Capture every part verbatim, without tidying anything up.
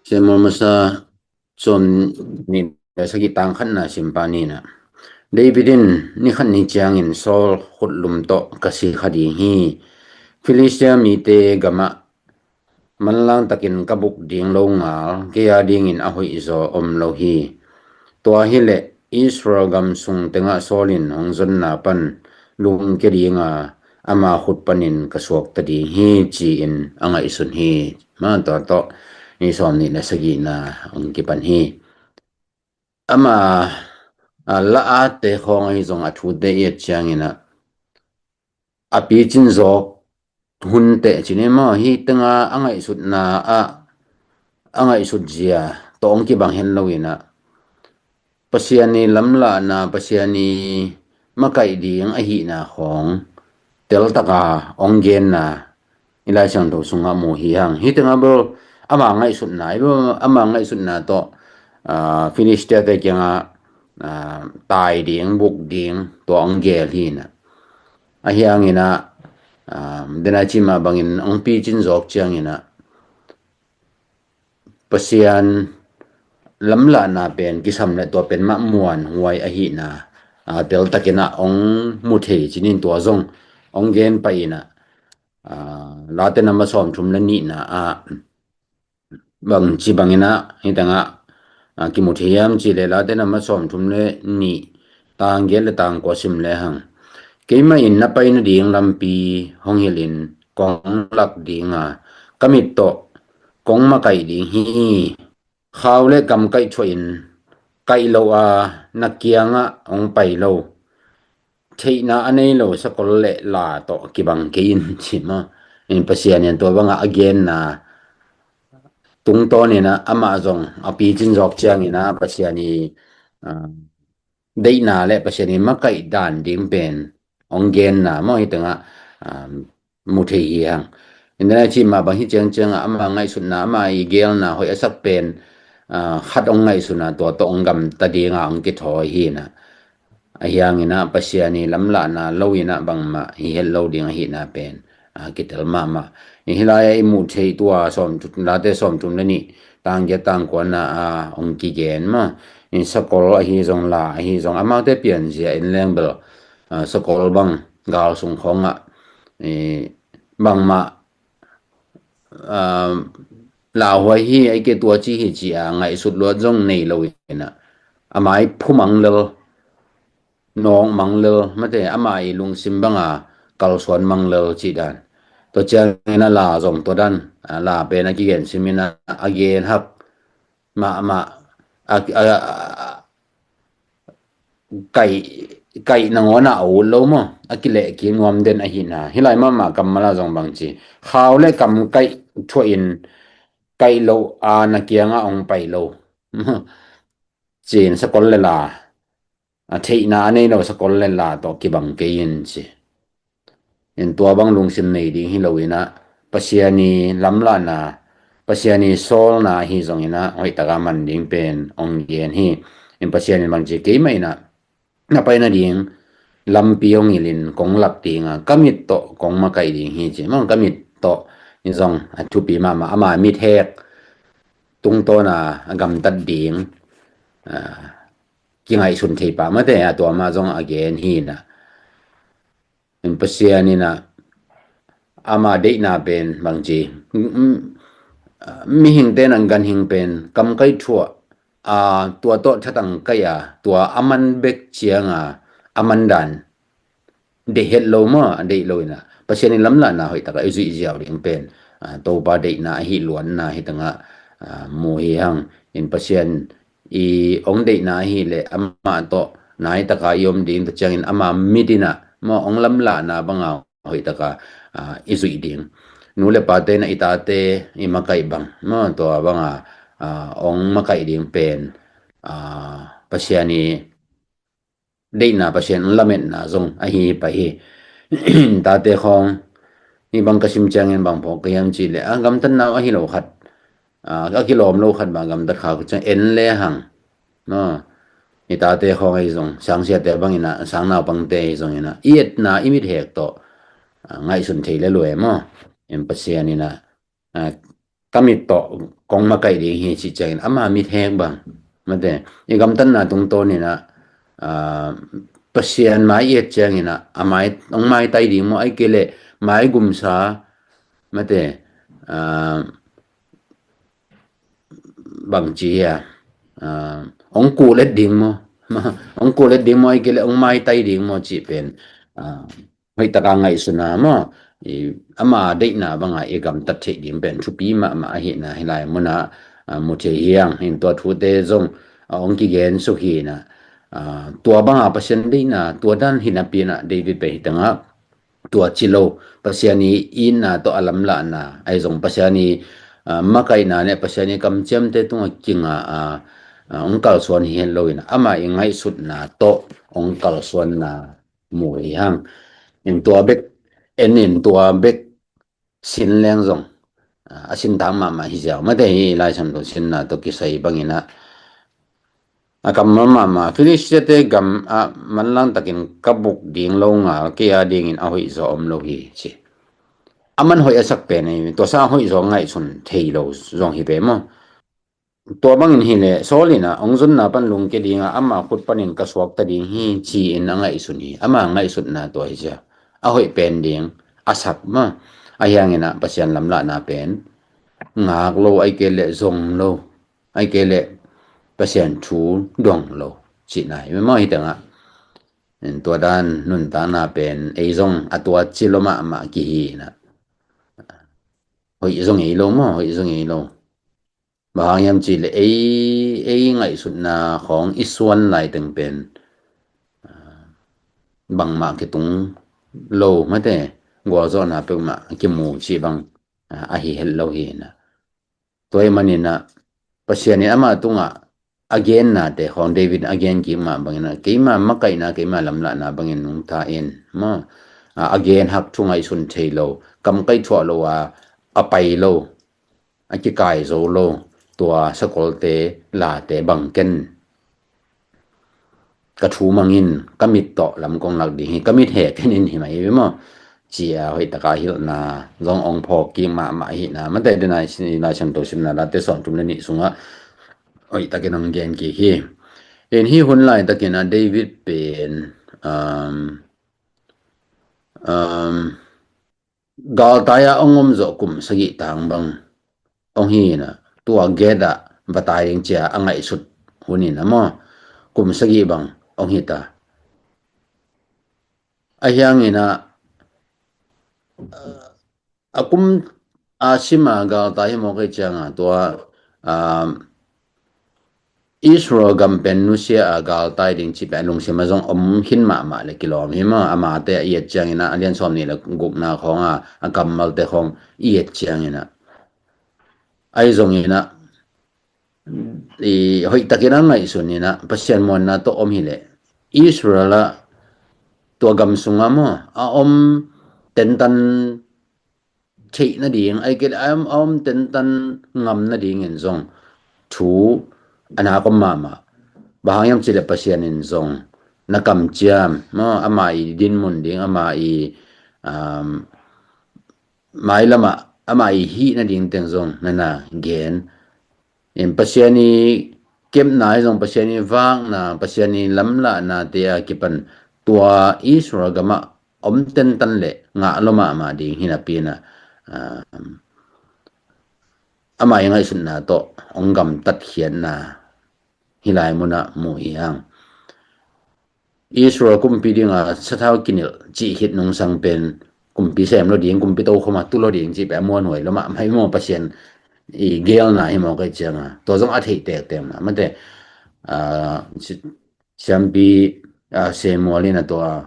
Samuel masa sawm nih le sagih, tang khatna simpa nina. David in, ni khat ni ciangin Saul khutlum tawh ka si kha ding hi. Filistia mite gamah manlang takin ka buk ding lo ngal, kei a dingin a hoih zaw om lo hi. Tua hileh Israel gam sung tengah Saul in hong zonna pan lungkia dinga ama khut panin ka suakta ding hi, ci-in a ngaihsun hi. Ma tua tawh ni sawm nih le sagihna hong kipan hi. Ama, a, la-ate khawng ahi zong a thute i et ciangin ah, a picin zawk hun teh cin hi maw, hi tenga a ngaihsutna ah, a ngaihsut zia tawh hong kibang hen lo in ah, Pasian i lamlahna, Pasian i makaih ding ahihna khawng teltaka hong genna i Lai Siangtho sungah mu hi hang. Hi tenga bel ama ngaihsutna, i bel ama ngaihsutna tawh, ah, Filistia te kiangah, ah, tai ding, buk ding, tua hong gel hi in ah. Ahi hangin ah, ah, dena cima bangin hong picin zawk ciangin ah, Pasian lamlahna pen kisam le tua pen mah muanhuai ahihna, ah, teltakin ah hong mu thei cinin tua zong hong gen pai in ah, ah, Late namba sawmthum le nihna ah, bang ci bangin ah hi tengah, ah, kimu thei hiam ci le Late namba sawmthum le nih, tang giat le tang kua sim le hang. Keimah in na pai nading lampi hong hilhin kong lak dinga, ka mit tawh kong makaih ding hi. Khau le kam kaih thuahin kaih lo a na kiangah hong pai lo, theihna a nei lo sakol le la tawh kibang kei in, ci maw. In Pasian in tua bangah a genna tungtawnin ah amah zong a picin zawk ciangin ah Pasian i, ah, deihna le Pasian i makaih dan ding pen hong genna maw, hi tengah, ah, mu thei hi hang. Inah ci mah bang hi ciangciang ah ama ngaihsutna, ama i gelna hoih a sak pen, ah, khat hong ngaihsutna tua tawh hong gamta dinga hong kithawi hi in ah. Ahi hangin ah Pasian i lamlahna lo in ah bangmah hi het lo ding ahihna pen, ah, kitel mahmah. Hih lai-ah i muh theih tua sawmthum, Late sawmthum le nih, tang giat tang kuana ah hong kigen maw. I sakol ahi zong, la ahi zong, amaute pianzia in leng bel, ah, sakol bang gal sung khawngah, eh, bangmah, ah, lauhuai hi, ei ke tua ci hi ci a ngaihsut luat zong nei lo in ah, a mai phumang lel, nawk mang lel, mate, ama i lungsim banga kalsuan mang lel cih dan. Tua ciangin a la zong tua dan, a la pen a kigen simin a, a gen hak mahmah, a, a, a, kaih, kaih nangawn a ut lo maw, a kilehkik nuam den ahihna. Hih lai mahmah kammal ah zong bang ci, khau le kam kaih thuahin kaih lo a na kiangah hong pai lo, ci-in sakol le la, a theihna a nei lo sakol le la tawh kibang kei in, ci. In tua bang lungsim nei ding hi lo in ah, Pasian i lamlahna, Pasian i sawlna ahi zongin ah hoih taka man ding pen hong gen hi. In Pasian in bang ci, keimah in ah na pai nading lampi hong hilhin kong lak dinga, ka mit tawh kong makaih ding hi, ci. Mong ka mit tawh hi zong a thupi mahmah, ama mithek tungtawna a gamtat ding, ah, kingaihsun thei pah, mate, a tua mah zong a gen hi in ah. In Pasian in ah ama deihna pen bang ci, mm, mm, mihingte in ah ganhing pen kam kaih thuah a, tua tawh thatang kaih a, tua a man bek cianga a man dan deih het lo maw, a deih lo in ah Pasian i lamlahna hoih taka i zuih ziau ding pen, ah, Topa deihna ahi luanna hi tengah, ah, mu hi hang. In Pasian i hong deihna ahih leh amah tawh nai taka i om ding, tua ciangin ama mit in ah maw, hong lamlahna banga hoih taka, ah, i zuih ding. Nu le pate in ah i tate i makaih bang maw, tua banga, ah, hong makaih ding pen, ah, Pasian i deihna, Pasian lametna zong ahi pah hi. Tate khawng hi bang ka sim ciangin bang phawk ka hiam cih leh, a gamtatna uh ahi lo khat, a, a kilawm lo khat bang gamtat kha ka ciang en le hang, no? I tate khawng ahi zong, sangsiate bang in ah, sangnaupangte ahi zong in ah, i etna i mithek tawh, a, ngaihsun thei le lua e maw. In Pasian in ah, a, ka mit tawh kong makaih ding hi cih ciangin ama mithek bang, mate, i gamtatna tungtawn inah, ah, Pasian mai i et ciangin ah, a mai, hong maitai ding maw, ahih kei leh maigumsa, mate, ah, bangci hi a, ah, hong kulet ding maw, hong kulet ding maw, ahih kei leh hong maitai ding maw cih pen, ah, hoih taka ngaihsutna maw, i, ama deihna banga i gamtat theih ding pen thupi mahmah ahihna hih lai munah, ah, mu thei hi hang. In tua thute zong, ah, hong kigen suk hi inah, ah, tua banga Pasian deihna, tua dan hi napi inah David pen hi tangah, tua ci lo, Pasian i itna tawh a lamlahna, ahi zong Pasian i, ah, makaihna le Pasian i kamciamte tungah kinga, ah, ah, hong kalsuan hi het lo inah, ama i ngaihsutna tawh hong kalsuanna mu hi hang. In tua bek, en in tua bek sin leng zong, ah, a sintak mahmah hi ziau, mate, hi Lai Siangtho sinna tawh kisai bang inah, a kammal mahmah, Filistia-te gam ah manlang takin ka buk ding lo ngal, kei a dingin a hoihzaw om lo hi, ci. A man hoih a sak pen ei, tua sa a hoihzaw ngaihsun thei lo zong hi ve maw. Tua bangin hi leh Saul inah hong zonna pan lungke dinga ama khut panin ka suakta ding hi, ci-in a ngaihsun hi. Ama ngaihsutna tua hi cia. A hoih pen ding a sak maw. Ahi hang inah Pasian lamlahna pen ngak lo, ahih kei leh zong lo, ahih kei leh Pasian thu dong lo cihna hi maw. Hi tangah, in tua dan nuntakna pen ei zong a tua ci lo mahmah kihi inah, hoih zong ei lo maw, hoih zong ei lo. Bang hang hiam cih leh ei, ei ngaihsutna khawng i suan laiteng pen, ah, bangmah kitung lo, mate, gualzawhna peuhmah kimu cih bang, ah, ahi het lo hi inah. Tua ahih manin ah Pasian in ama tungah a gennate khawng, David a gen kik mah bangin ah, keima makaihna, keima lamlahna bangin nungta in maw, ah, a gen hak thu ngaihsun thei lo, kam kaih thuah lo a, a pai lo, a kikai zo lo, tua sakolte late bang ken ka thu mangin ka mit tawh lam kong lak ding hi, ka mit he ken in hi mah hi ve maw, ci-a hoih taka hilhna zong hong phawk kik mahmah ahihna, mate, dena i Lai Siangtho simna Late sawmthum le nih sungah hoih takin hong gen kik hi. In hih hun laitakin ah David pen, um, um, galtai-ah hong om zawh kum sagih tang bang hong hi inah, tua Gath-ah va tai ding ci-a a ngaihsut hun inah maw, kum sagih bang hong hi ta. Ahi hang inah, a kum a sima galtai hi mawk ei cianga, tua, ah, Israel gam pen nusia a galtai ding cih pen lungsim ah zong om khin mahmah le kilawm hi maw. Amate a i et ciangin ah, a lian sawm nih le gukna khawng a, a kammalte khawng i et ciangin ah, ahi zongin ah, i hoih takin a ngaihsun inah Pasian muanna tawh om hi leh, Israel ah, tua gam sungah maw, a om tentan theih nading, ahih kei leh a om, a om tentan ngam nadingin zong thu a nak om mahmah. Bang hang hiam cih leh Pasian in zong na kamciam maw, ama i dinmun ding, ama i, um, mailamah ama i hih nading teng zong na na gen. In Pasian i kepna hi zong, Pasian i vakna, Pasian i lamlahnate a kipan tua Israel gamah om tentan le ngah lo mahmah ding hi napi inah, ah, ama i ngaihsutna tawh hong gamtat khiatna hih lai munah mu hi hang. Israel kumpi dinga sathau kinilh cih khit nungsang pen kumpi sem lo ding, kumpi tokhom a tu lo ding cih pen a muanhuai lo mahmah hi maw, Pasian i geelna hi mawk ei cianga. Tua zong a theih tektek mah, mate, ah, si-, siampi, ah, Samuel inah tua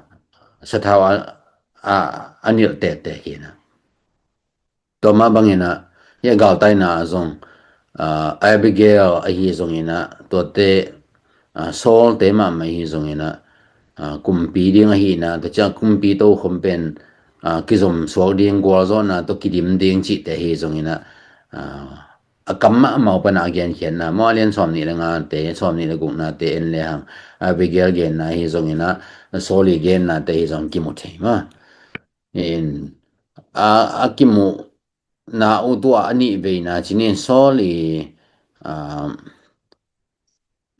sathau a, a, a nilh tektek hi inah. Tua mah bangin ah, hih a galtaina ah zong, ah, Abigail ahi zongin ah, tuate, ah, Saul-te mahmah ahi zongin ah, ah, kumpi ding ahi inah, tua ciang kumpi tokhom pen, ah, kizom suak ding, gualzawhna tawh kidim ding cihte ahi zongin ah, ah, a kam mahmah uh pan a genkhiatna maw, a lian sawm nih le ngate, sawm nih le guknate en le hang, Abigail genna ahi zongin ah, Saul i gennate ahi zong kimu thei maw. In, a, a kimuh na uh tua a nih veina ci ni, Saul i, ah,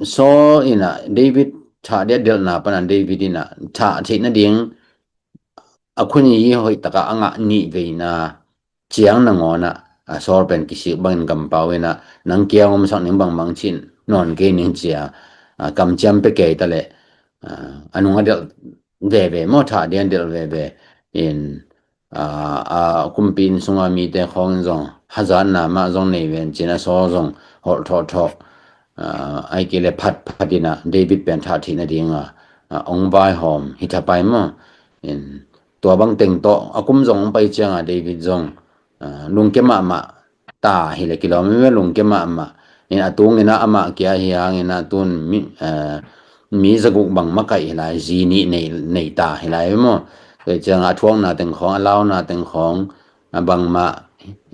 Saul in ah David thah dia delhna pan ah David in ah thah theih nading a khuni hoih takah a ngah nih veina ciang nangawn ah, a Saul pen kisik bangin kampau in ah nang kiang omsak ning bangbang cin nawn kei ning cia, a, kamciam pia kei ta leh, a, a nung a delh veve maw, thah dia a delh veve in, a, a kumpi inn sunga mite khawng in zong hazatna mah zong nei ven cin a Saul zong holh thawhthawh, a, ai kei le phatphat in ah David pen thah theih nading a, a, ong vaihawm hi thapai maw. In tua bang teng tawh a kum zong ong pai cianga David zong, a, lungkia mahmah ta hi le kilawm, mi lungkia mahmah. In a tungin ah amah kia hi hangin ah tun mi, a, mi zaguk bang makaih hi lai, zi nih nei, nei ta hi lai maw. Tua cianga a thuakna teng khawng, a launa teng khawng, a bangmah,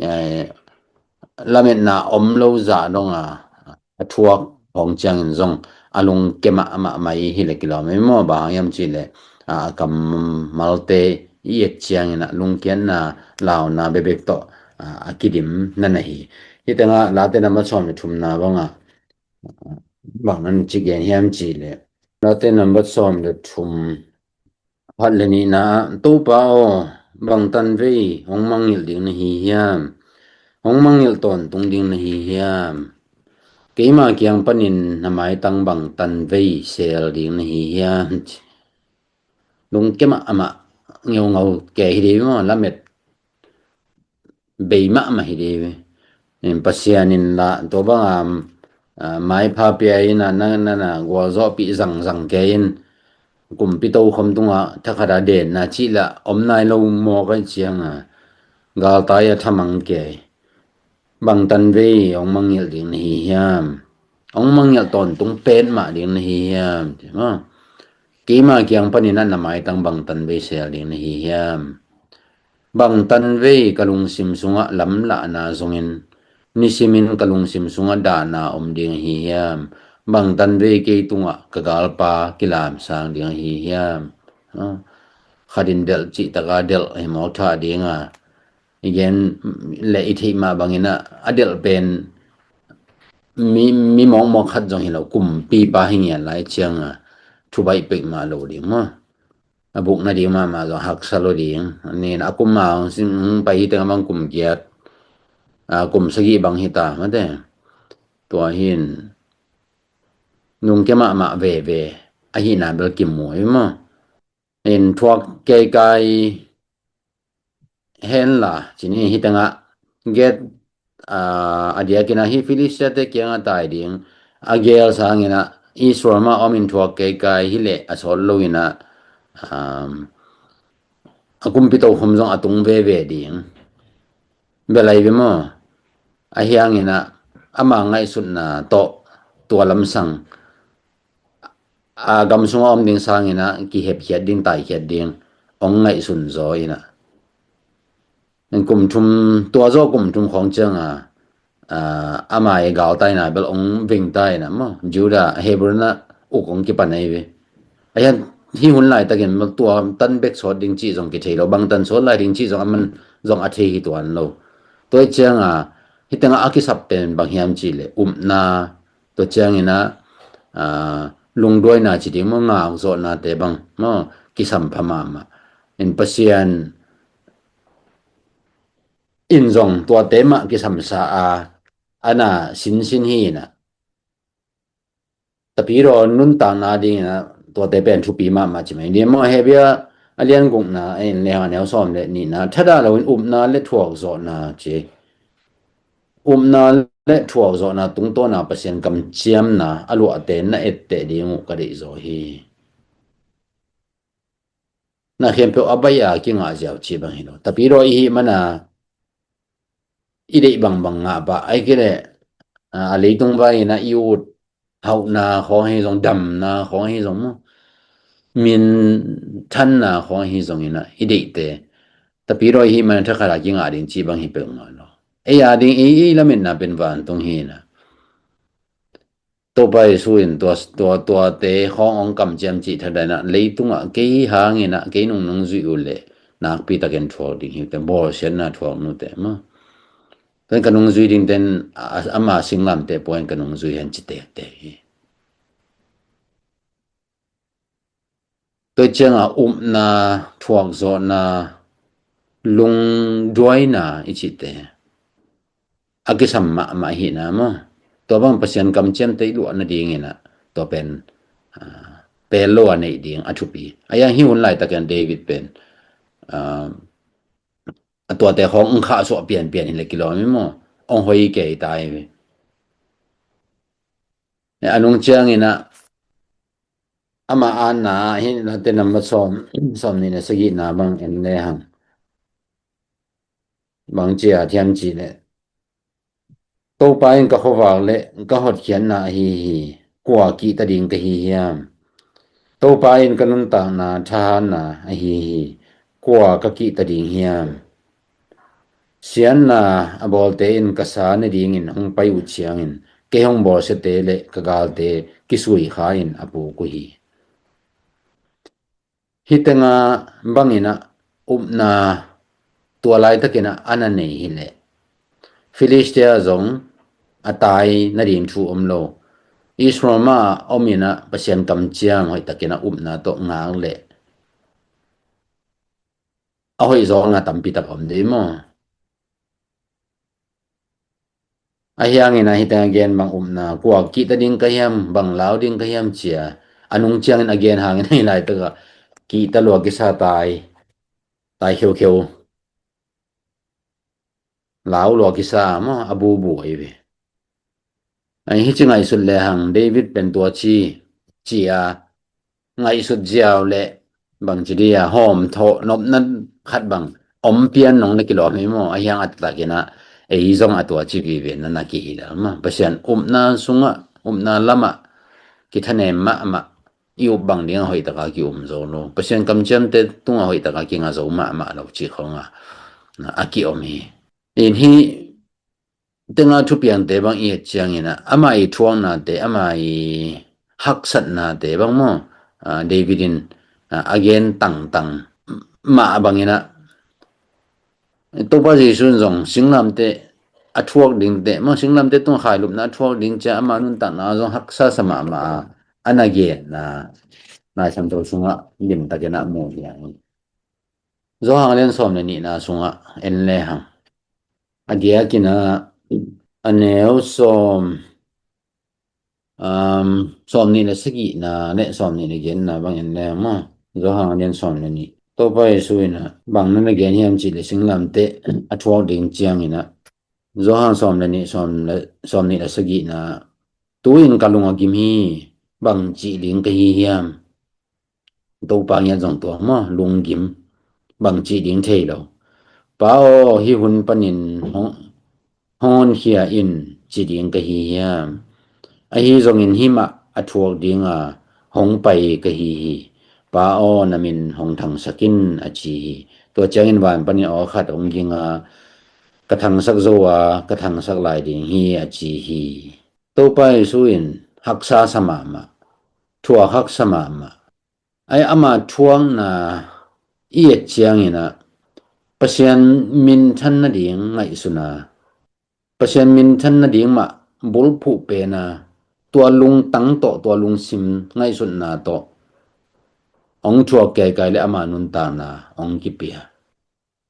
a, lametna om lo zah donga a thuak hong ciangin zong a lungkia mahmah mai hi le kilawm ei maw. Bang hang hiam cih leh, a, a kammalte i et ciangin ah lungkiatna launa bekbek tawh, a, a kidim na na hi. Hih tengah Late nambat sawm le thumna bangah, a, bang nan ci gen hiam cih leh, Late nambat sawm le thum, khat le nihna ah, Topa aw, bang tanvei hong mangngilh ding na hi hiam? Hong mangngilh tawntung ding na hi hiam? Keima kiang panin na maitang bang tanvei sel ding na hi hiam? Lungkia mahmah, ngeungau kei hi ding maw, lamet bei mahmah hi ding. In Pasian in lah tua banga, a, maipha pia in ah na, na, na gualzawhpih zangzang kei in, kumpi tokhom tungah thakhat a denna cih lah om nai lo maw, kai cianga galtai a thamang kei. Bang tanvei hong mangngilh ding na hi hiam? Hong mangngilh tawntung petmah ding na hi hiam? Keima kiang panin ah na maitang bang tanvei sel ding na hi hiam? Bang tanvei ka lungsim sungah lamlahna zongin, nisimin ka lungsim sungah dahna om ding ahi hiam? Bang tanvei kei tungah ka galpa kilamsang ding ahi hiam? A, khatin delh cihtaka delh hi mawk thah dinga, i gen le i theih mah bangin ah a delh pen mi, mi mawkmawk khat zong hi lo, kumpipa hi ngian lai cianga thubaih pek mah lo ding maw. A buk nading mahmah zong haksa lo ding. Anin a kum a hong sim, hong pai hi teng a bang kum giat, a, kum sagih bang hi ta mate. Tua hin lungkia mahmah veve ahihna bel kimu hi maw. In thuak keikai henla, cini hi tengah get, a, a diakin ah hih Philistia-te kiangah tai ding a gel sangin ah Israel mah om in thuak keikai hi leh a sawt loin ah, um, a kumpi tokhom zong a tung veve ding. Bel ai ve maw? Ahi hangin ah ama ngaihsutna tawh tua lamsang a gam sungah om ding sangin ah kihepkhiat ding, taikhiat ding hong ngaihsun zaw in ah, in kum thum, tua zaw kum thum khawng cianga, a, ama i galtaina bel hong vengta in ah maw, Judah, Hebron ah uk hong kipan ahi ve. Ahi hang hih hun laitakin maw, tua tan bek sawt ding cih zong kithei lo, bang tan sawt lai ding cih zong a man zong a thei hi tuan lo. Tua hi cianga hih tengah a kisap pen bang hiam cih leh upna, tua ciangin ah, a, lungduaina ci ding maw, ngakzawhnate bang maw, kisam pha mahmah. In Pasian in zong tuate mah kisamsa a, a na sinsin hi in ah, tapidaw nuntakna dingin ah tuate pen thupi mahmah ci mai. Ni maw, Hebru a lian gukna, a in le hang a neu sawm le nihna, thadah loin upna le thuakzawhna ci. Upna le thuakzawhna tungtawna Pasian kamciamna a luahte na etteh ding uh ka deih zaw hi. Na khempeuh a baih a kingah ziau cih bang hi lo. Tapidaw i hih mana i deih bangbang ngah pah, ai kei leh, a, a leitung vai-in ah i ut hauhna khawng hi zong, damna khawng hi zong maw, minthanna khawng hi zongin ah i deihte, tapidaw i hih mana thakhat a kingah ding cih bang hi peuhmah lo. Ei a ding, ei, ei lametna pen vantung hi in ah, Topa Jesu in tua, tua, tuate khawng hong kamciam cih thadah in ah, leitungah kei hangin ah kei nungnung zuih uh leh nakpi takin thuak ding hi uh teh, bawlsiatna thuak nu teh maw. Tua in ka nungzui ding ten, a, ama singlamteh pua in ka nungzui hen ci tektek hi. Tua ciangin upna, thuakzawhna, lungduaina i cihte a kisam mahmah hi na maw. Tua bang Pasian kamciamte i luah nadingin ah, tua pen, ah, pel lo a neih ding a thupi. A yang hi hun laitakin David pen, ah, a tuate khawng ong khahsuah pianpian hi le kilawm hi maw. Ong hoi kei ta hi. A nung ciangin ah, ama anna hi na te nambat sawm, sawm nih na sagihna bang en le hang. Bang cia thiam ci le. Topa in ka khuavak le ka hotkhiatna ahi hi, kua kihta ding ka hi hiam? Topa in ka nuntakna thahatna ahi hi, kua ka kihta ding hiam? Siatna a bawlte in ka sa ne dingin hong pai uh ciangin, kei hong bawlsiate le ka galte kisui kha in a puk uh hi. Hih tenga bangin ah upna tua laitakin ah a na nei hi leh, Filistia zong a tai nading thu om lo. Israel mah a om in ah Pasian kamciam hoihtakin ah upna tawh ngak leh a hoih zawkna tampi tak a om dih maw? A hiangin ah hih teng a gen bang upna, kua kihta ding ka hiam, bang lau ding ka hiam cia a nung ciangin a gen hangin ah hih laitak ah kihta lua kisa tai, tai kheukheu. Lau lua kisa maw, a bubu ahi ve. Ai, hih ci ngaihsut le hang, David pen tua ci, ci a ngaihsut ziau le bang ci dih a hawm thawh nopna khat bang om pian nong na kilawm hi maw? A hiang a taktakin ah ei zong a tua ci vive na na kihilh a maw. Pasian upna sungah, upna lamah kithanem mahmah, i up bang ding a hoihtaka ki-um zo lo. Pasian kamciamte tungah hoihtaka kinga zo mahmah lo cih khawng a, a ki-om hi. In hih tenga thupiangte bang i et ciangin ah, ama i thuaknate, ama i haksatnate bang maw, ah, David in, ah, a gen tangtang mah bangin ah, Topa Jesu in zong singlamte a thuak dingte maw, singlamte tung khailupna a thuak ding cia ama nuntakna zong haksa sa mahmah a, a na genna Lai Siangtho sungah limtakin ah mu hi a. Johan a lian sawm le nihna sungah en le hang. A diakin ah a neu sawm, um, sawm nih le sagihna le sawm nih le giatna bang en le hang maw. Johan a lian sawm le nih. Topa Jesu in ah bang na na gen hiam cih le singlamte a thuak ding ciangin ah, Johan sawm le nih, sawm le, sawm nih le sagihna. Tu-in ka lung a gim hi, bang cih ding ka hi hiam? Topa ngiat zong tua maw, lunggim, bang cih ding thei lo. Pa aw, hih hun panin hong, hong honkhia in ci ding ka hi hiam? Ahi zongin hih mah a thuak dinga hong pai ka hi hi. Pa aw, na min hong thangsak in a ci hi. Tua ciangin van panin aw khat hong ging a, ka thangsak zo a, ka thangsak lai ding hi a ci hi. Topa Jesu in haksa sa mahmah, thuak haksa mahmah. Ai, ama thuakna i et ciangin ah Pasian minthan nading ngaihsuna, Pasian minthan nading mah bulphuh pena, tua lungtang tawh, tua lungsim ngaihsutna tawh hong thuak kaikai le ama nuntakna hong kipia.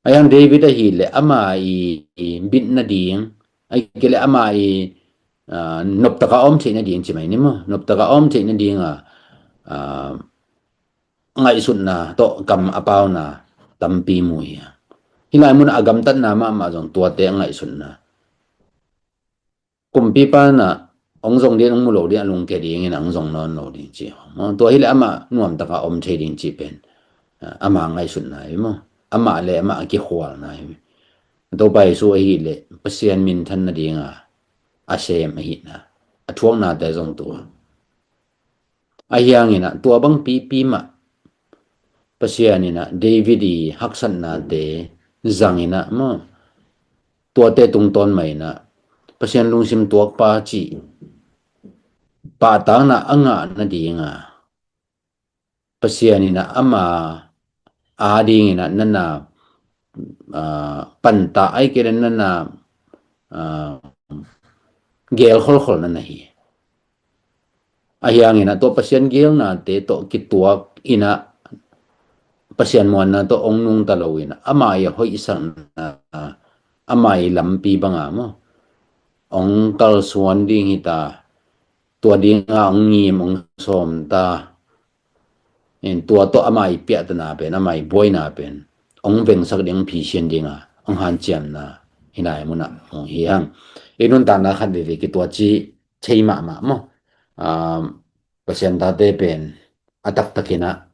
A yang David ahih leh ama i, i bit nading, ahih kei leh ama i, ah, noptaka om theih nading ci mai ni maw, noptaka om theih nading a, ah, ngaihsutna tawh kam a pauna tampi mu hi a. Hih lai mun a gamtatna mahmah zong tuate a ngaihsutna. Kumpipa in ah hong zong ding, hong mu lo ding, a lungke dingin ah hong zong nawn lo ding ci. Tua hileh amah nuamtaka om thei ding cih pen, ah, ama ngaihsutna hi maw? Amah le amah a kikhualna hi. Topa Jesu ahih leh Pasian minthan nadinga a sem ahihna, a thuaknate zong tua. Ahi hangin ah tua bang pipi mah Pasian in ah David i haksatnate zangin ah maw, tuate tungtawn mah in ah Pasian lungsim tuakpa cih pahtakna a ngah nadinga Pasian in ah ama adingin ah nana, ah, pantah ahih kei leh nana ah, geel kholkholna na hi. Ahi hangin ah tua Pasian geelnate tawh kituak in ah Pasian muanna tawh hong nungta lo in ah ama i a hoihsakna, ama i lampi banga maw, hong kalsuan ding hi ta, tua dinga hong ngim hong sawm ta. In tua tawh ama i piahtana pen, ama i buaina pen hong vengsak ding, hong phisian dinga hong hanciamna hi lai munah hong hi hang. I nuntakna khat veve kituak cih thei mahmah maw. Ah, Pasian tate pen a taktakin ah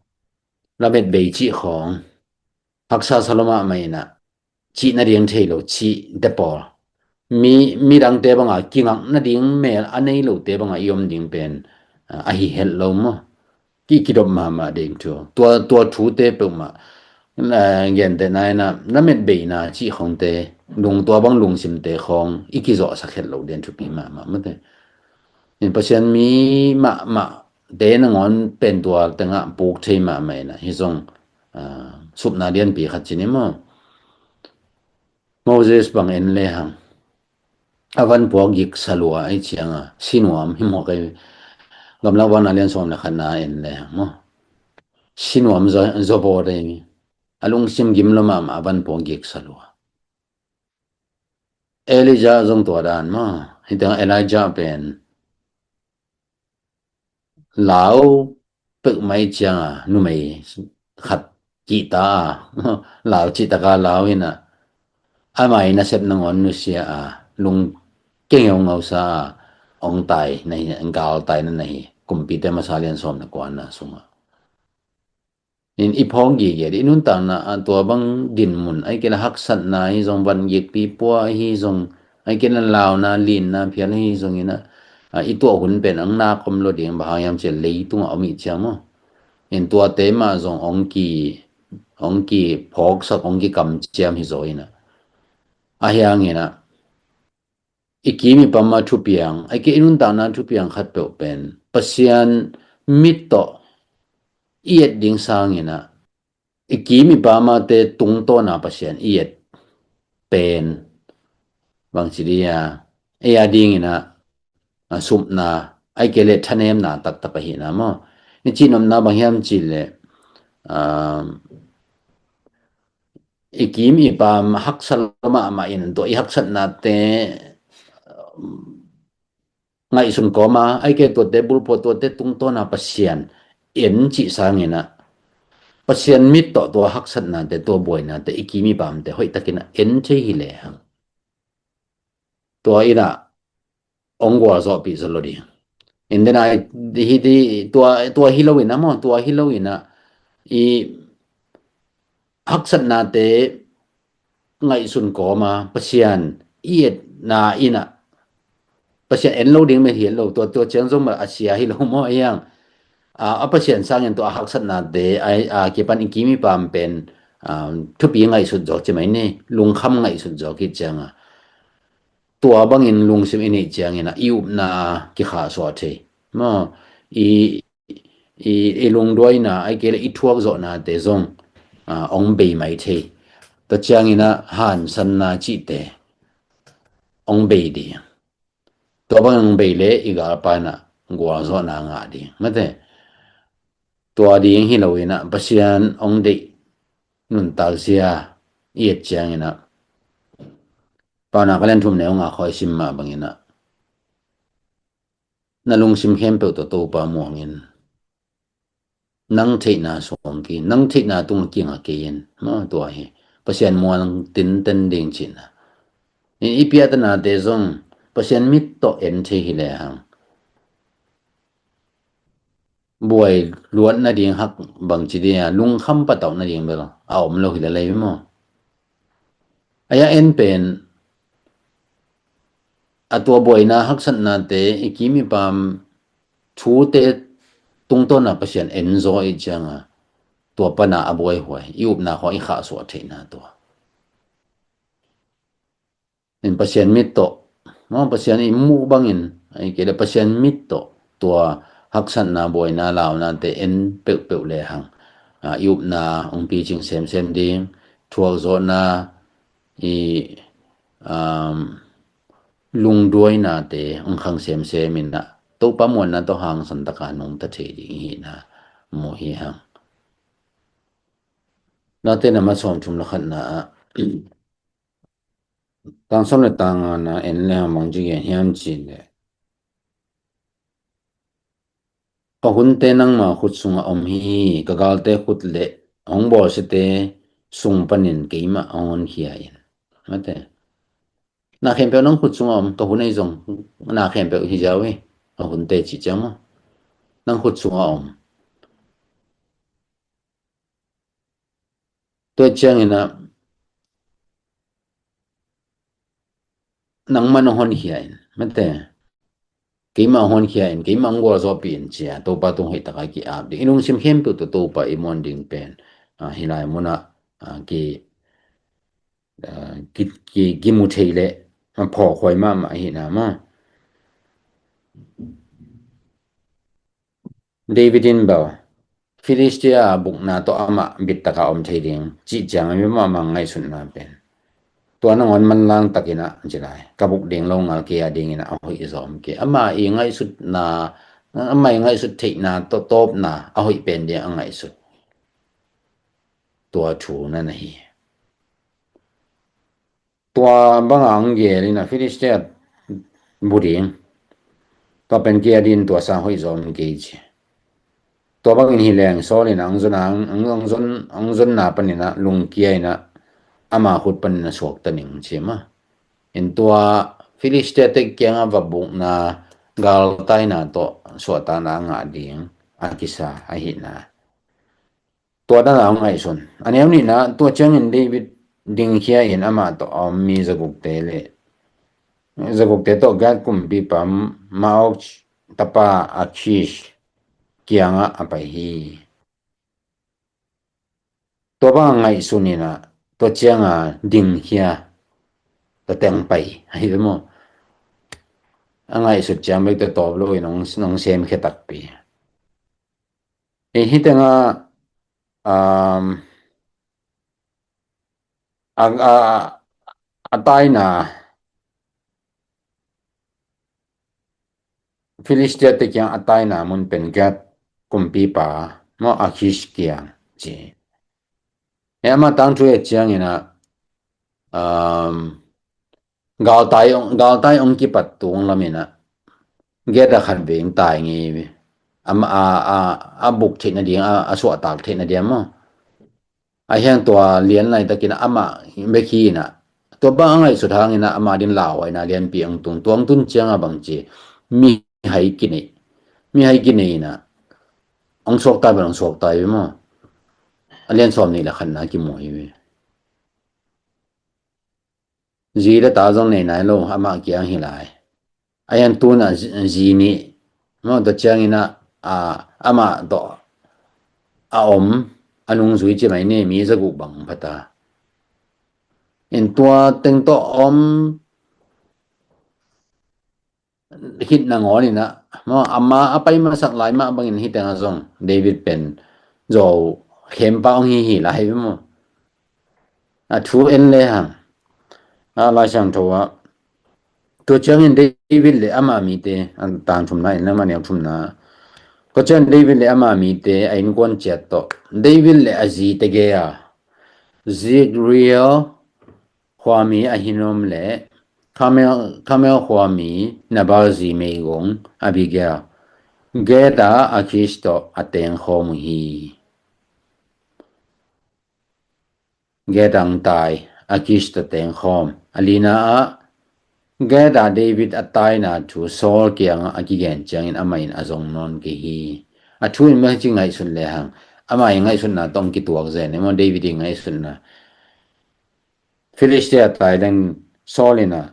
lamet bei cih khawng haksa sa lo mahmah in ah cih nading thei lo cih te pawl, mi, midangte banga kingak nading mel a nei lote banga i om ding pen, ah, ahi het lo maw. Ki, kidop mahmah ding thu. Tua, tua thute peuhmah, ah, gentehna in ah lamet beina cih khawngte, lung, tua bang lungsimte khawng i kizawhsak het lo den thupi mahmah mate. In Pasian mi mahmahte nangawn pen tua tengah puk thei mahmah in ah hi zong, ah, supna lianpi khat ci ni maw. Moses bang en lehang a van puak giksa lua, ei cianga sinuam hi mawk ei. Gamlak van a lian sawm le khatna en lehang maw, sinuam zaw, zaw bawt ei. A lungsim gim lo mahmah, a van puak giksa lua. Elijah zong tua dan maw. Hih tengah Elijah pen lau peuhmah i cianga numei khat kihta a, lau cihtaka lau in ah, ama i nasep nangawn nusia a, lung kengeu ngausa a, hong tai na hi, galtai na na hi, Kumpite Masa lian sawm le kuana sungah. In i phawk gige dih, i nuntakna ah tua bang dinmun, ahih kei leh haksatna hi zong, van gikpi pua hi zong, ahih kei leh launa, linna phial hi zong in ah, ah, i tuah hun pen ang nak om lo ding, bang hang hiam cih leh leitungah om i ciang maw. In tuate mah zong hong ki, hong kiphawksak, hong kikamciam hi zaw in ah. Ahi hangin ah i kim i pam a thupiang, ahih kei leh i nuntakna thupiang khatpeuh pen Pasian mit tawh i et ding sangin ah, i kim i pam ate tungtawna Pasian i et pen bangci dih a, ei a dingin ah, ah, supna, ahih kei leh thanemna taktak ahihna maw. I cihnopna bang hiam cih leh, ah, i kim i pam haksa lo mahmah in tua i haksatnate, um, ngaihsun kawma, ahih kei leh tuate bulphuh, tuate tungtawna Pasian en cih sangin ah, Pasian mit tawh tua haksatnate, tua buainate, i kim i pamte hoihtakin ah en thei hi lehang, tua in ah hong gualzawhpih zaw lo ding. In den ah, hi di, tua, tua hi lo in ah maw, tua hi lo in ah, i haksatnate ngaihsun kawma, Pasian i etna in ah, Pasian en lo ding mah hi lo, tua, tua ciang zong mah a sia hi lo maw hiang. A, a Pasian sangin tua a haksatnate a, a kipan i kim i pam pen, a, thupi ngaihsut zaw ci mai ni, lungkham ngaihsut zaw kik cianga, tua bangin lungsim i neih ciangin ah i upna kikhahsuah thei maw, i, i, i lungduaina, ahih kei leh i thuakzawhnate zong, a, hong bei mai thei. Tua ciangin ah hansanna cihte hong bei ding. Tua bang hong bei leh i galpa in ah gualzawhna ngah ding mate. Tua ding hi lo in ah Pasian hong deih nuntakzia i et ciangin ah, Paunak a lian thum neu nga khawi sim mah bangin ah, na lungsim khempeuh tawh Topa muang in, nang theihna suang kei in, nang theihna tungah kingah kei in. Maw, tua hi Pasian muang tinten ding cihna. I, i piahtannate zong Pasian mit tawh en thei hi lehang, buai luat nading hak bangci dih a, lungkham patauh nading bel a om lo hi lel ei maw. A, a en pen a, tua buaina haksatnate i kim i pam thute tungtawna Pasian en zaw i cianga, tua pana a buaihuai, i upna khawng i khahsuah theihna tua. In Pasian mit tawh, maw, Pasian i muh bangin, ahih kei leh Pasian mit tawh tua haksatna, buaina, launate en peuhpeuh lehang, a, i upna hong picing semsem ding, thuakzawhna, i, um, lungduainate hong khang semsem in ah Topa muanna tawh hangsan taka nungta thei ding hi na mu hi hang. Late nama sawmthum le khatna ah tang sawm le tang ngana en le hang bang ci gen hiam cih leh, ka hunte nangma khut sungah om hi, ka galte khut le hong bawlsiate sung panin keimah hong honkhia in. Mate. Na khempeuh nang khut sungah om, ka hun ahi zong na khempeuh hi ziau hi. Ka hunte cih ciang maw, nang khut sungah om. Tua ciangin ah nangman hong honkhia in, mate, keimah hong honkhia in, keimah hong gualzawhpih in ci a Topa tung hoih taka ki-ap ding. I lungsim khempeuh tawh Topa i muan ding pen, ah, hih lai munah, ah, ki, ah, ki, ki, kimu thei leh, ah, phawkhuai mahmah hi na maw. David in bel Filistia bukna tawh amah bittaka om thei ding cih ciang a mi mahmah ngaihsutna pen, tua nangawn manlang takin ah ci lai, ka buk ding lo ngal kei a dingin ah a hoih zaw om kei. Ama i ngaihsutna, ama i ngaihsut theihna tawh tawpna a hoih pen ding a ngaihsut. Tua thu na na hi. Tua banga hong gel in ah Filistia bu ding, tua pen kei a din tua sang hoih zaw om kei ci. Tua bangin hi leng Saul in ah hong zon, hong, hong zon, hong zonna panin ah lungkia in ah ama khut panin a suakta ning ci mah. In tua Filistia te kiangah va bukna galtaina tawh suahtakna a ngah ding a kisa ahihna. Tua dan a hong ngaihsun. A neu nihna, tua ciangin David dingkhia in amah tawh a om mi zagukte le zagukte tawh Gath kumpipa Maok tapa Akish kiangah a pai hi. Tua bang a ngaihsun in ah, tua cianga dingkhia, tua teng pai ahi ve maw. A ngaihsut ciang bek tua tawp lo in hong, hong semkhia takpi. I hih tengah, um, a, a, a taina, Filistia te kiang a taina mun pen Gath kumpipa maw, Akish kiang ci. E, ama tangthu e ciangin ah, um, galtai ong, galtai ong kipat tung lamin ah Gath a khat veng tai ngei ve. Ama a, a, a buk theihna ding, a, a suahtak theihna ding maw. A hiang tua lian laitakin ah amah bek hi in ah, tua bang a ngaihsut hangin ah ama din lauhuaina lianpi ang tung, tua ang tun cianga bang ci, mihai kinei, mihai kinei in ah hong suakta bel hong suakta hi ve maw. A lian sawm nih le khatna kimu hi ve. Zi le ta zong nei nai lo, amah kiang hi lai. A hiang tun ah zi, zi nih maw, tua ciangin ah, a, amah tawh a om, a nungzui ci mai ni, mi zaguk bang phata. In tua teng tawh om hih nangawn in ah maw, ama a pai masak lai mah bangin hih tengah zong David pen zo khempa hong hi hi lai ve maw. A thu en le hang, a Lai Siangtho ah, tua ciangin David le ama mite, a tang thumna in ama neu thumna, tua ciang David le ama mite a innkuan ciat tawh David le a zite gei a, Zikri khuami Ahinoam le Karmel, Karmel khuami Nabal zi meigong Abigail, Gath a Akish tawh a tengkhawm uh hi. Gath ah hong tai, Akish tawh tengkhawm. A lina ah, Gath ah David a taina thu Saul kiangah a kigen ciangin amah in a zong nawn kei hi. A thu in mah ci ngaihsun le hang, amah i ngaihsutna tawh hong kituak zen e maw, David i ngaihsutna. Filistia tai leng Saul in ah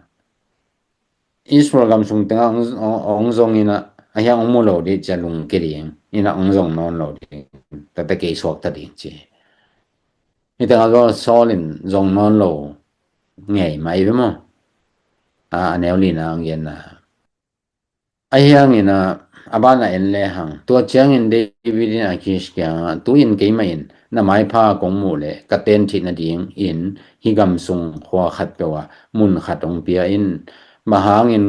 Israel gam sung tengah hong, hong, hong zong in ah, a hiang hong mu lo ding ci a lungke ding in ah hong zong nawn lo ding, tate kei suakta ding ci. Hih tengah zong Saul in zong nawn lo ngei mai ve maw. A, a neu lina hong genna. A hiangin ah, a banah en le hang, tua ciangin David in Akish kiangah, tu-in keimah in na maipha kong muh leh ka ten theih nadingin hih gam sung khua khatpeuh ah mun khat hong pia in, Bang hangin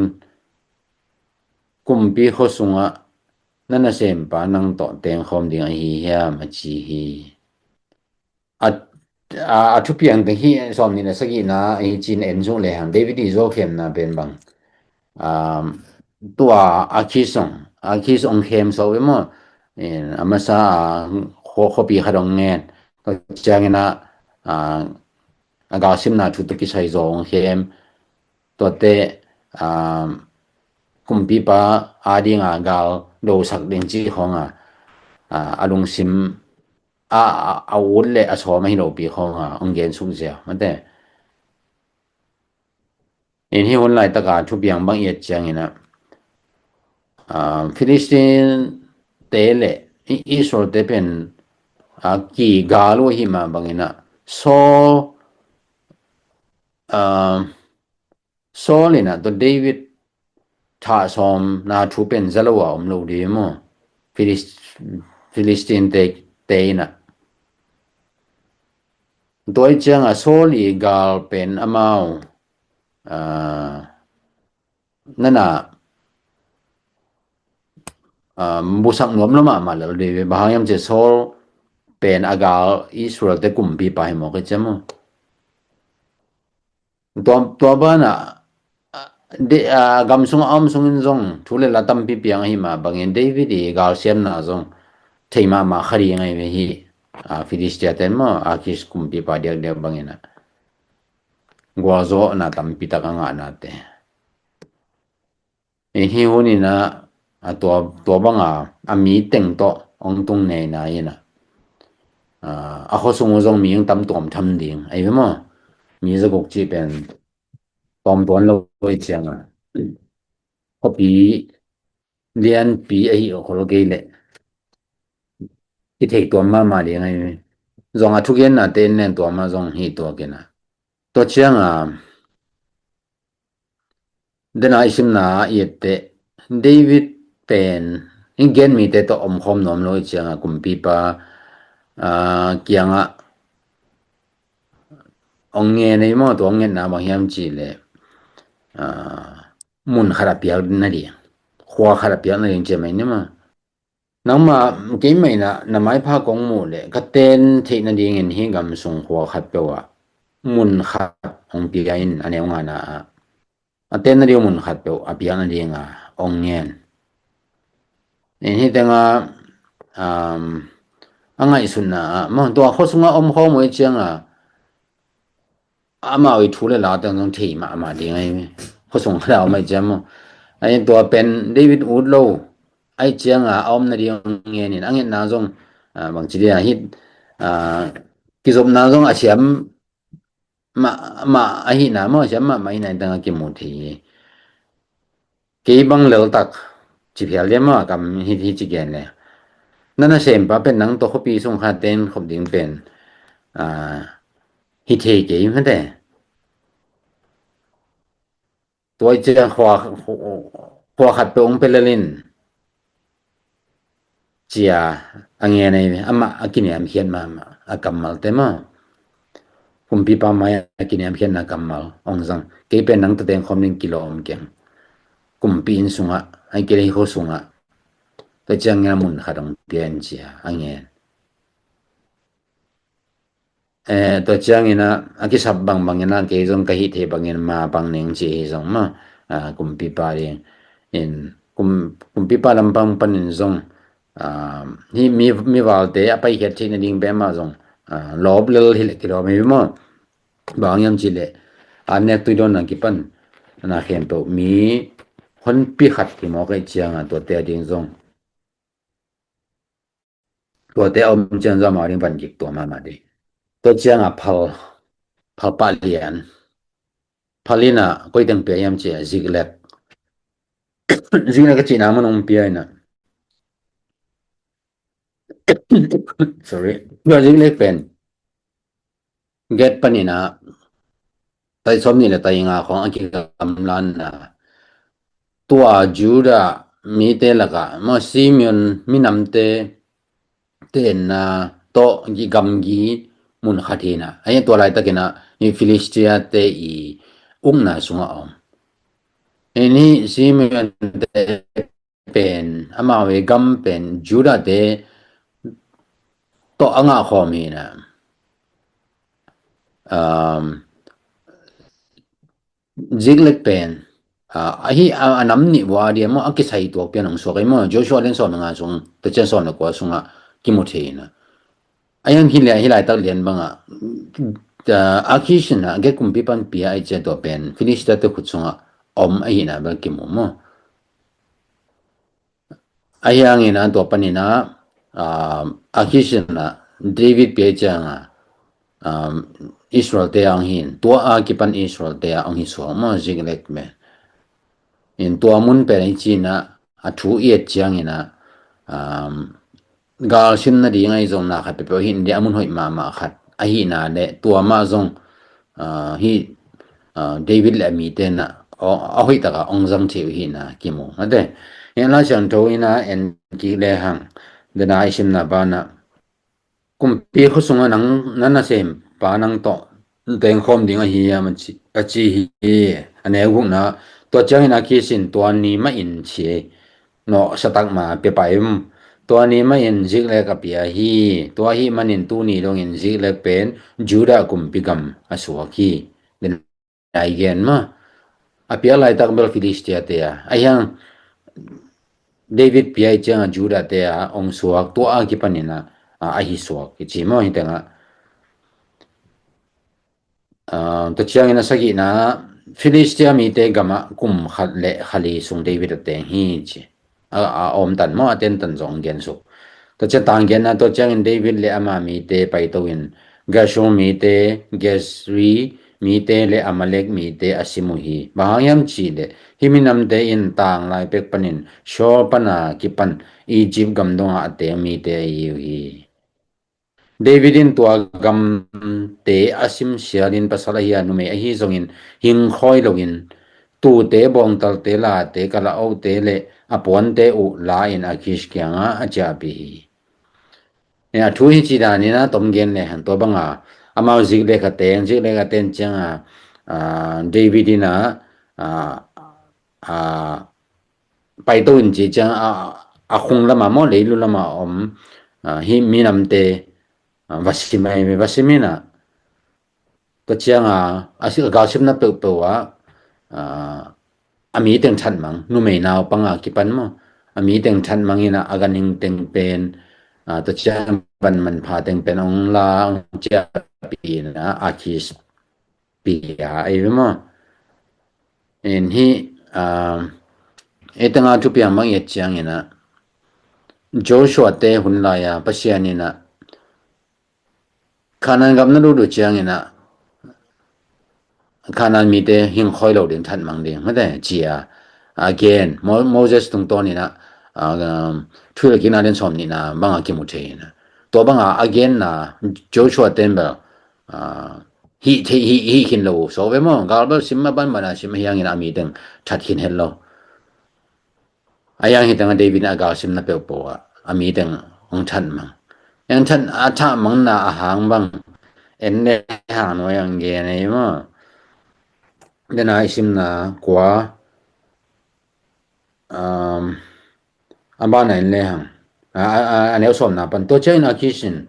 kumpi khua sungah na nasempa nang tawh tengkhawm ding ahi hiam, a ci hi. A, a, a thupiang teng hi, sawmnih le sagihna hi cin en suk lehang David i zawkhemna pen bang, um, tua Akhis hong, Akhis hong khem so ve maw. In, a masa a khua, khuapi khat hong ngen. Tua ciangin a, a, a galsimna thu tawh kisai zaw hong khem. Tuate, um, kumpipa a dinga gal dosak ding ci khawng a, a, a lungsim a, a, a ut le a sawm ahi lopi khawng a hong gen suk ziau mate. In hih hun laitaka thupiang bang i et ciangin a, a, Philistine te le I-, Israel te pen, a, kigal uh ahi mah bangin a Saul, a, Saul in a tua David thah sawmna thu pen za lo a om lo ding maw. Philis-, Philistine te, te in a. Tua i cianga Saul i gal pen amau, a, nana, a, busak nuam lo mahmah lel ding ve. Bang hang hiam ci Saul pen a gal Israel te kumpipa hi mawk i ci maw. Tua, tua banah, a, de-, a, gam sungah a om sungin zong thu le la tampi piang ahi mah bangin David i galsiamna zong thei mahmah kha ding ahi ve hi. A, Philistia ten maw, Akhis kumpipa diakdiak bangin a gualzawhna tampi tak a ngahna te. I hih hun in a, a tua, tua banga a mi teng tawh hong tung nei nai in a, a, a khua sung uh zong mi hong tam tuam tham ding ahi ve maw. Mi za guk cih pen tawm tuan lo i cianga khuapi lianpi ahi a khol kei leh i thei tuam mahmah ding ahi ve. Zong a thugenna te in len tuam ah zong hi tuak in a. Tua cianga dena i simna i et teh David pen i gen mite tawh omkhawm nuam lo i cianga kumpipa, a, kiangah hong ngen ei maw, tua hong ngetna bang hiam cih leh, a, mun khat a piak nading, khua khat a piak nading ciam ei ni maw. Nangmah keimah in a na maipha kong muh leh ka ten theih nadingin hih gam sung khua khat peuh ah mun khat hong pia in a neu ngana ah a ten nading mun khat peuh a piak nadinga hong ngen. In hih tenga, um, a ngaihsutna ah maw, tua khua sunga omkhawm uh i cianga amau i thu le la teng zong thei mahmah ding ahi ve. Khua sung khat a om ahi ciang maw. Ahi tua pen David ut lo ahi cianga a om nading ngenin a ngetna zong, a, bangci dia hih, a, kizopna zong a siam mah, mah ahihna maw, a siam mahmah ahihna in tanga kimu thei hi. Kei bang leltak ci phial dia maw, kam hi, hi ci gen le. Na nasempa pen nang tawh khuapi sung kha ten khop ding pen, a, hi thei kei mate. Tua i ciang khua, khua khat peuh hong pia lel in cia a ngen ahi ve. Amah a kiniamkhiat mahmah a kammalte maw. Kumpipa mai a kiniamkhiatna kammal hong zang. Kei pen nang tawh tengkhawm ding kilawm keng. Kumpi inn sungah, ahi kei leh hih khua sungah tua ciang ngen a mun khat hong pia in cia a ngen. Eh, tua ciangin a, a kisap bangbangin a, kei zong ka hih thei bangin ma pang ning ci hi zong maw, a, kumpipa ding in, kum, kumpipa lampang panin zong, a, hih mi, mivalte a paikhiat theih nading peuhmah zong, a, lawp lel hi leh kilawm hi maw. Bang hiam cih leh a nek tui dawnna kipan na khempeuh mi honpi khat hi mawk ahih cianga tuate a ding zong tuate a om ciang zong amau ding van gik tua mahmah ding. Tua cianga phal, phal pah lian. Phal in a koi teng pia hiam cia Ziklag. Ziklag a cihna mun hong pia in a. Sorry. Tua Ziklag pen Gath panin a tai sawmnih le tai nga khawng a kigamlanna. Tua Judah mite lakah maw Simeon minamte tenna tawh gamgi mun khat hi in a. Ahi tua laitakin a i Philistia te i ukna sungah a om. Hih Simeon te pen, amau i gam pen Judah te tawh a ngah khawm hi na. Um, Ziklag pen, ah, ahi a, a nam nih vua dia maw, a kisai tuak pian hong suak hi maw, Joshua lian sawm le nga sung, Tecian sawm le kua sungah kimu thei hi na. A hiang hi lai, hi laitak lian bangah, ah, Akish in a Gath kumpi panpih a i cia tua pen Philistia te khut sungah om ahi na bel kimu maw. A hiangin a tua panin a, ah, Akish in a David pia ciangin a, um, Israel te ang hin, tua a kipan Israel te ang hi suak maw Ziklag pen. In tua mun pen i cina a thu i et ciangin a, um, galsim nading ahi zong na khat peuhpeuh hi in dia a mun hoih mahmah khat ahi na le tua mah zong, ah, hi, ah, David le a mite na, a, a hoih taka ong zang thei uh hi na kimu. Mate, hi Lai Siangtho in a en kik le hang, dena i simna bana, kumpi khua sungah nang na nasem pa nang tawh tengkhawm ding ahi hiam a ci, a ci hi. A neu gukna, tua ciangin Akish in tua ni mah in ci hi. Nawh satak ma pia pai um. Tua ni mah in Ziklag a pia hi. Tua hi manin tuni dongin Ziklag pen Judah kumpi gam a suak hi. Den ai gen ma. A pia laitak bel Philistia te a. A hiang David pia i ciangin Judah te a ong suak tua a kipanin a, a, ahi suak. I ci maw hi tengah. Ah, tua ciangin a sagihna Philistia mite gamah kum khat le kha li sung David a teng hi ci. A, a om tan maw, a ten tan zong gen suk. Tua ciang tang genna tua ciangin David le ama mite paito in Geshur mite, Gezri mite le Amalek mite a sim uh hi. Bang hang hiam cih leh hih minamte in tang lai pek panin Shur pana kipan Egypt gam dongah a teng mite ahi uh hi. David in tua gamte a sim sialin pasal ahi a numei ahi zongin hing khawi loin tute, bawngtalte, late, kalaote le a puante uh la-in Akish kiangah a ciahpih hi. A thu hi ci danin a tom gen le hang tua banga amau Ziklag a teng, Ziklag a ten cianga, ah, David in a, ah, ah, paito in ci ciang a, a khung lama maw leilu lama om, ah, hih minamte, ah, va sim ai, va sim in a. Tua cianga a si, a galsimna peuhpeuh ah, ah, a mi teng thatmang, numei naupang a kipan maw, a mi teng thatmang in a, a ganhing teng pen, ah, tua ciang van manpha teng pen ong la, ong ciahpih in a, Akish pia ahi ve maw. In hi, ah, ei tanga thupiang bang i et ciangin a, Joshua te hun lai-a Pasian in a, Kanaan gam na lut uh ciangin a, Kanaan mite hing khawi lo ding, thatmang ding, mate, ci a, again, Mo-, Moses tungtawn in a, ah, um, Thuhilhkikna lian sawm nihna banga kimu thei in a. Tua banga again na Joshua ten bel, ah, hih thei, hih, hih khin lo uh, so ve maw, gal bel sim a banbana sim a hiangin a mi teng that khin het lo. A hiang hi tengah David in a galsimna peuhpeuh ah a mi teng hong thatmang. Hong that, a thatmangna a hang bang en le hang nuai ang gen ei maw. Dena i simna kua, um, a bana en le hang. A, a, a, a neu sawmna pan. Tua ciangin Akish in,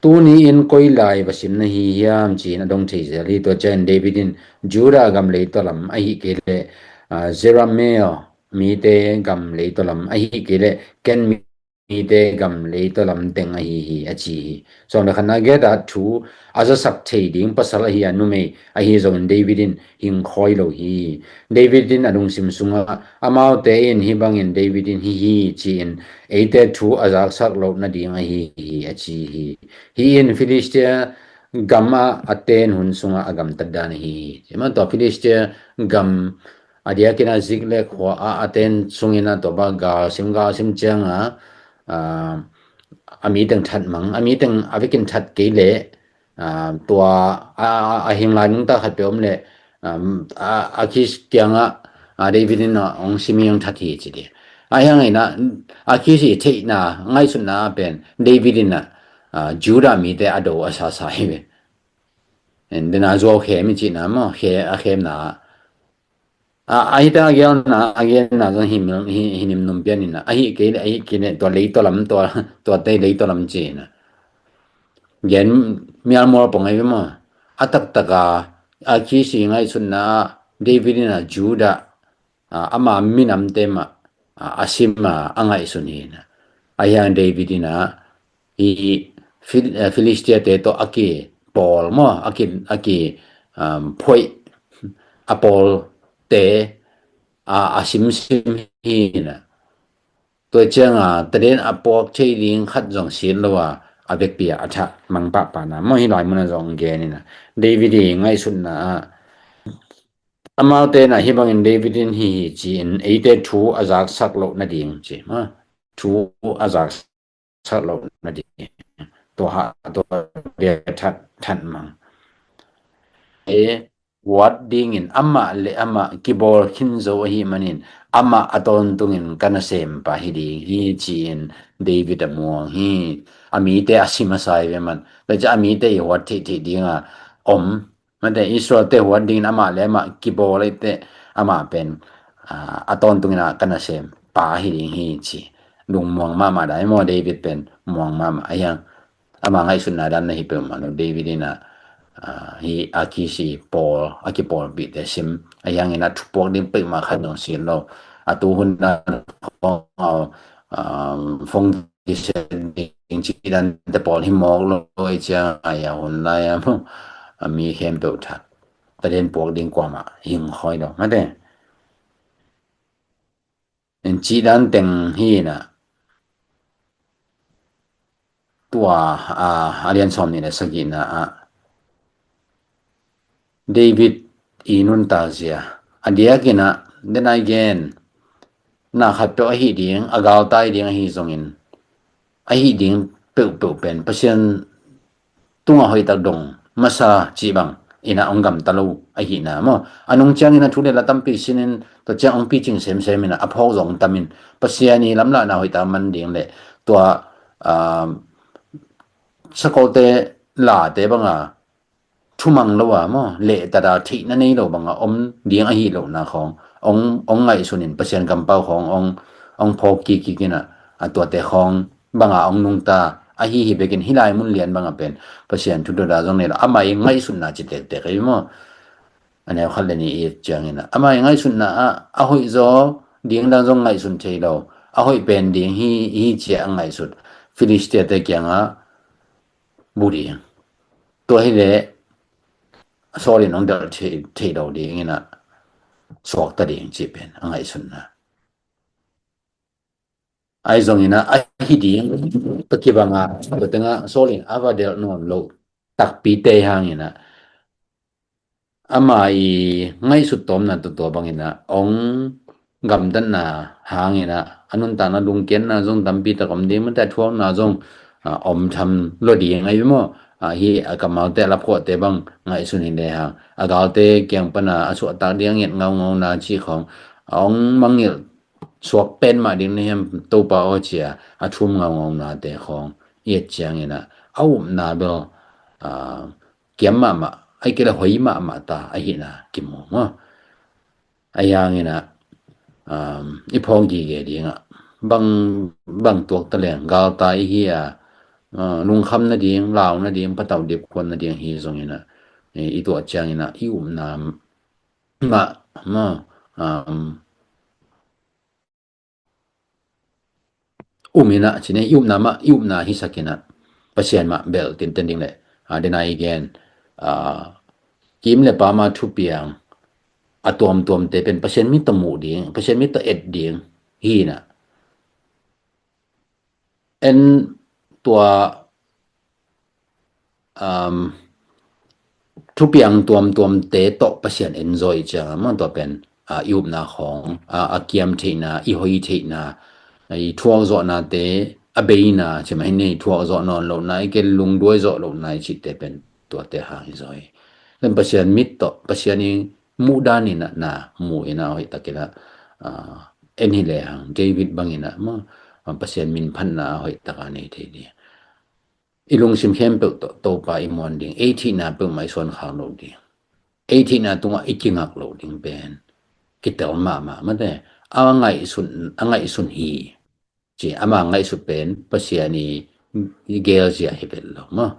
tuni in koi lai va sim na hi hiam ci-in a dong thei zel hi. Tua ciangin David in, Judah gam leitaw lam ahih kei leh, ah, Jerahmeel mite gam leitaw lam ahih kei leh Ken mite gam leitaw lam teng ahi hi, a ci hi. Sawm le khatna, Gath ah thu a zasak thei ding pasal ahi a numei ahi zongin David in hing khawi lo hi. David in a lungsim sungah amaute in hih bangin David in hih hi ci-in eite thu a zaksak loh nading ahi hi, a ci hi. Hih in Philistia gam ah a ten hun sungah a gamtat dan ahi hi. Ci mah tua Philistia gam a diakin a Ziklag khua ah a ten sungin a tua bang galsim galsim cianga, ah, a mi teng thatmang, a mi teng a vekin that kei leh, ah, tua a, a, a hing lai nungta khat peuh om leh, um, a, Akish kiangah, ah, David in a hong sim hi hong that hi ci ding. A hiang in a Akish i theihna ngaihsutna pen David in a, ah, Judah mite a do a sasa hi ve. En dena zuau khem i cihna maw, khe, a khemna A, a hi ta a gelna, a gelna zong hi mil, hi, hi nimnum pian ina. A hi kei le, a hi kei le, tua leitaw lam, tua, tua te leitaw lam ci ina. Gen mial mual pong ai ve maw. A taktak a, a kisi ngaihsutna ah, David ina Judah, a, ama minamte mah, a, a sim a, a ngaihsun hi ina. A hiang David ina, hi Phil-, eh, Philistia te tawh a kipawl maw, a ki, a ki, um, phoih, a pawlte, a, a simsim hi ina. Tua cianga, taden a puak thei ding khat zong sin lo a, a vekpi a, a thah mang pahpahna maw, hi lai muna zong gen ina. David i ngaihsutna ah, amaute na hi bangin David in hi hi ci-in, eite thu a zaksak loh nading ci maw. Thu a zaksak loh nading. Tua ha, tua bia that, that mang. E, huat dingin amah le amah kibawl khin zo ahi manin, amah a tawntungin ka nasempa hi ding hi ci-in David a muang hi. A mite a sim a sai ve man. Tua ciang a mite i huat theihtheih dinga om. Mate Israel te huat dingin amah le amah kibawl ei te amah pen, a, a tawntungin a ka nasempa hi ding hi ci. Lungmuang mahmah dai maw David pen muang mahmah a hiang. Ama ngaihsutna dan na hi peuhmah lo David ina, a, hi a kisi pawl, a kipawlpihte sim. A hiangin a thupuak ding peuhmah khat zong sin lo. A tu hun dan khong, a, um, phone kisia ding ci dan te pawl hi mawk lo i ciang a, a hun lai a, a mi khempeuh that. Taden puak ding kuamah hing khoi lo. Mate. En ci dan teng hi ina. Tua, a, a lian sawm nih le sagihna ah David i nuntak zia. A diak ina, den ai gen, na khat peuh ahi ding, a galtai ding ahi zongin, ahi ding peuhpeuh pen Pasian tungah hoihtak dong masa cih bang ina hong gamta lo ahihna maw. A nung ciangin a thu le la tampi sinin tua ciang hong picing semsem ina a phawk zong tamin Pasian i lamlahna hoihtak man ding le tua, a, sakawlte late banga thumang lo a maw, leh tada theihna nei lo banga om ding ahi lohna khawng hong, hong ngaihsunin Pasian kampau khawng hong, hong phawk kik kik ina, a tuate khawng banga hong nungta ahi hi bekin hi lai mun lian banga pen Pasian thu dawda zong nei lo. Ama i ngaihsutna ci tektek ahi maw. A neu khat le nih i et ciangin a, ama i ngaihsutna ah a hoih zaw ding dang zong ngaihsun thei lo. A hoih pen ding hi, hi cia a ngaihsut. Philistia te kiangah bu ding. Tua hi leh Saul in hong delh thei, thei lo ding ina suakta ding cih pen a ngaihsutna. Ai zong ina a hi ding, tua kibanga, tua tengah Saul in a va delh nawn lo takpi te hang ina ama i ngaihsut tawmna tua tua bang ina hong gamtatna hang ina a nuntakna lungkiatna zong tampi tak om ding, mate a thuakna zong, a, om tham lo ding ahi maw. A, hi a kammalte a lapkhuahte bang ngaihsun hi le hang a galte kiang pana a suahtak ding a nget ngaungauna cih khawng a hong mangngilh suak pen mah ding na hiam Topa aw cia a thum ngaungaunate khawng i et ciang ina a upna bel, a, kiam mahmah, ai kei le hoi mahmah ta ahihna kimu maw. A hiang ina, um, i phawng gige dingah bang, bang tuak taleng galta i hi a, uh, lungkham nading, lau nading, patau dipkuan nading hi zong ina, i, i tuah ciang ina i upna mah, mah, um, um ina, cine i upna mah, i upna hisak ina Pasian mah belh tinten ding le, a, dena i gen, a, kim le pama thupiang a tuamtuamte pen Pasian mit tawh muh ding, Pasian mit tawh et ding hi ina. En tua, um, thupiang tuamtuamte tawh Pasian en zaw i ciang a, mah tua pen, a, i upna khawng, a, a kiam theihna, i hoi theihna, i thuak zawhnate, a beina, cimah hin i thuak zawh nawn lohna, i ke lungduai zawh lohna, i cihte pen tuate hang hi zaw hi. Len Pasian mit tawh, Pasian i muh dan ina na mu ina hoih tak ina, a, en hi le hang, David bang ina, mah, a, Pasian minphatna hoih taka nei thei ding. I lungsim khempeuh tawh Topa i muan ding, ei thihna peuhmah i suan khak loh ding, ei thihna tungah i kingak loh ding pen kitel mahmah mate. A ngaihsun, a ngaihsun hi. Ci, ama ngaihsut pen Pasian i gelzia hi vet lo maw.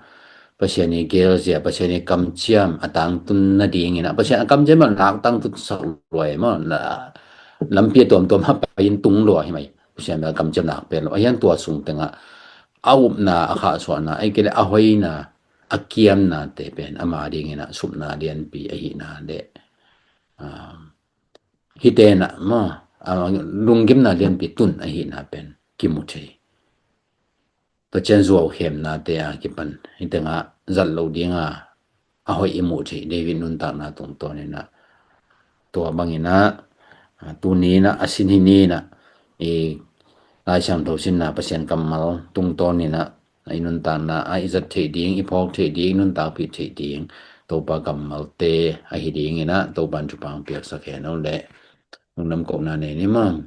Pasian i gelzia, Pasian i kamciam a tangtun nadingin ah, Pasian a kamciam a nak tangtun sak lua hi maw. Lampi a tuamtuam a pai in tung lua hi mai. Pasian a kamciam nak pen lo. A hiang tua sung tengah a upna, a khahsuahna, a kile a hoina, a kiamnate pen ama dingin ah supna lianpi ahina le hite na maw, lunggimna lianpi tun ahina pen kimu thei. Pasian zuau khemnate a kipan hite ngah zat lo dinga a hoih i muh thei. David nuntakna tungtawninah tua banginah tuninah a sin hi ninah i Lai Siangtho sinna Pasian kammal tungtawninah i nuntakna ah i zat theih ding, i phawk theih ding, i nuntakpih theih ding Topa kammalte ahi dinginah Topa in thupha piaksak hen aw leh. Lungdam kohna nei ni maw.